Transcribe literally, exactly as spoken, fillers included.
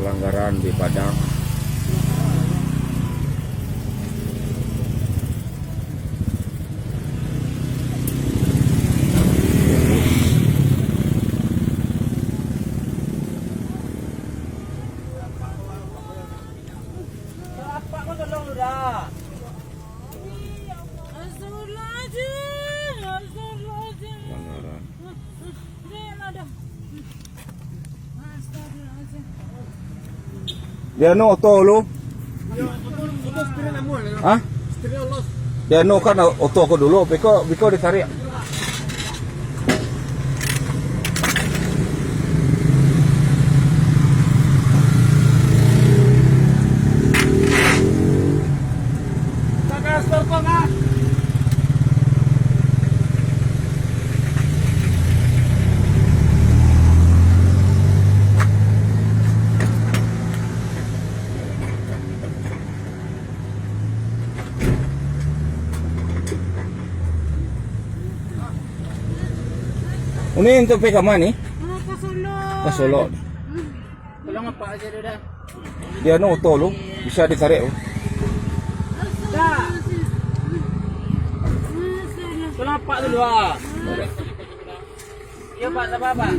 Pelanggaran di Padang. Pelanggaran. Di anu oto lu. Hah? Di anu kan oto ko dulu, beko, beko ditarik. Uni untuak pai ka ma ni? Ah, ka Solok. Ka Solok. Tolong apak aja dulu dah. Di anu oto lu, bisa ditarik lu. Dah. Tolong apak dulu ah. Iya, Pak, sabar, Pak.